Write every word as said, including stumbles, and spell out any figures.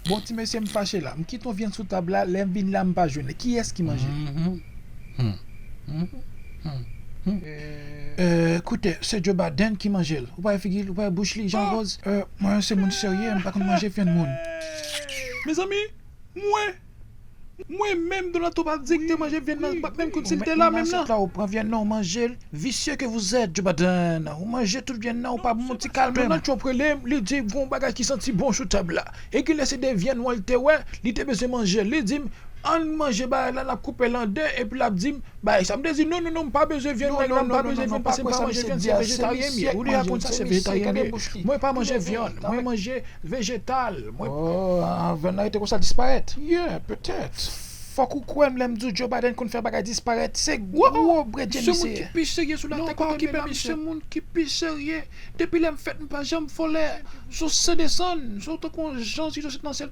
Bon, ti mesye, m fache la. M kite yon vyann sou tab la, lè m vin la, m pa jwenn li. Kiyès ki manje l? Mhm. Hmm. Mhm. Hmm. Hmm. Euh, koute, se Joe Biden ki manje l. Ou pa wè figi l, ou pa wè bouch li, jan Ah. Rose. Euh, mwen se moun serye, m pa konn manje vyann moun. Mezanmi, mwen, mwen menm Donato pa di k te manje vyann nan, m pa t menm konn si l te la menm nan. La, ou pran vyann nan, ou manje l. Visye ke vous êtes, Joe Biden. Ou manje tout vyann nan, ou pa bon ti kalme. Donald Trump rele m, li di gon bagay ki santi bon sou tab la. E ki lè se de vyann nwa l te wè, li te bezwen manje l. Li di m, ann manje bagay la, l ap koupe l an de, epi l ap di m, bagay sa. M te di, non, non, non, m pa bezwen vyann nèg la, m pa bezwen vyann, paske m pa manje vyann, se vejetaryen m ye. Ou deja konn sa, se vejetaryen m ye. Mwen pa manje vyann, mwen manje vejetal. Mwen Oh, ah, vyann nan rete konsa disparèt. Yeah, petèt. Fòk ou kwè m lè m di w Joe Biden konn fè bagay disparèt. Se gwo bredje Se moun ki misye. Pi serye sou latè kote m ye la, m se moun ki pi serye. Depi lè m fèt, m pa janm vòlè. Sou se desann, sou tankou yon jan si yo se nan sèl